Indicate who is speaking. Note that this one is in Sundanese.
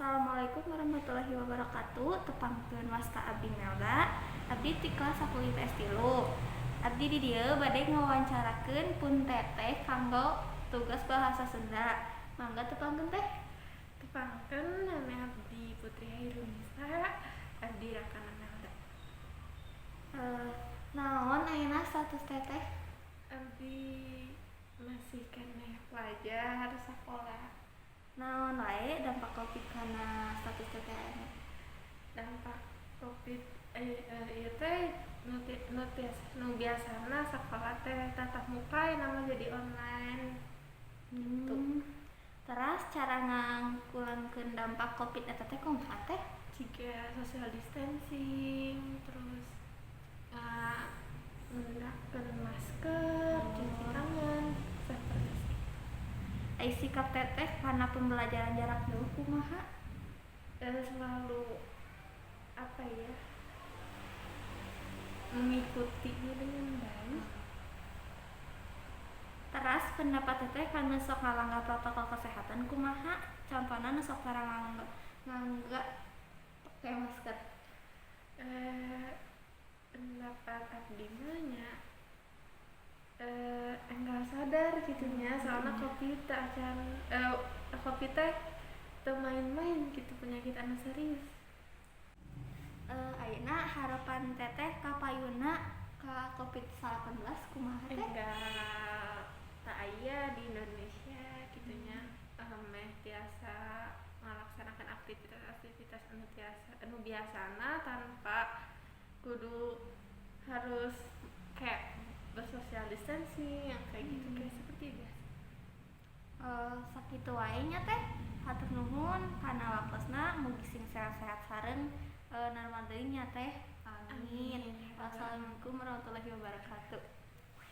Speaker 1: Assalamualaikum warahmatullahi wabarakatuh. Tepangkeun, wasta abdi Melda. Abdi ti kelas 10 IPS 3. Abdi di dieu bade ngawawancarakeun pun teteh kanggo tugas bahasa Sunda. Mangga tepangkeun, Teh.
Speaker 2: Tepangkeun, nami abdi Putri Hairunisa, abdi rekan Melda.
Speaker 1: Naon ayeuna status teteh?
Speaker 2: Abdi masih keneh pelajar sekolah.
Speaker 1: Naon wae dampak Covid kana status teteh ayeuna?
Speaker 2: Dampak Covid ieu teh nu biasana sekolah teh tatap muka, ayeuna mah jadi online gitu.
Speaker 1: Teras cara ngangkulangkeun dampak Covid eta teh kumaha, Teh?
Speaker 2: Jiga social distancing, terus menggunakan masker, cuci tangan, seperti itu.
Speaker 1: Ai sikap teteh kana pembelajaran jarak jauh kumaha?
Speaker 2: Selalu, apa ya, mengikutinya dengan baik.
Speaker 1: Teras pendapat teteh kana sok ngalanggar protokol kesehatan kumaha? Contohna nu sok tara nganggo pake masker.
Speaker 2: Pendapat abdi mah nya enggal sadar gitu nya, soalnya Covid teh acan, Covid teh teu main-main gitu, penyakit anu serius.
Speaker 1: Ayeuna harapan teteh ka payuna ka Covid-19 kumaha, Teh?
Speaker 2: Enggal teu aya di Indonesia gitu nya, meh tiasa ngalaksanakan aktivitas-aktivitas anu tiasa, anu biasana, tanpa kudu harus kayak bersosial distancing yang kayak gitu, kayak seperti biasa.
Speaker 1: Sakitu wae nya, Teh. Hatur nuhun kana waktosna, mugi sing sehat-sehat sareng normal deui nya, Teh. Amin.
Speaker 2: Amin.
Speaker 1: Wassalamualaikum warahmatullahi wabarakatuh.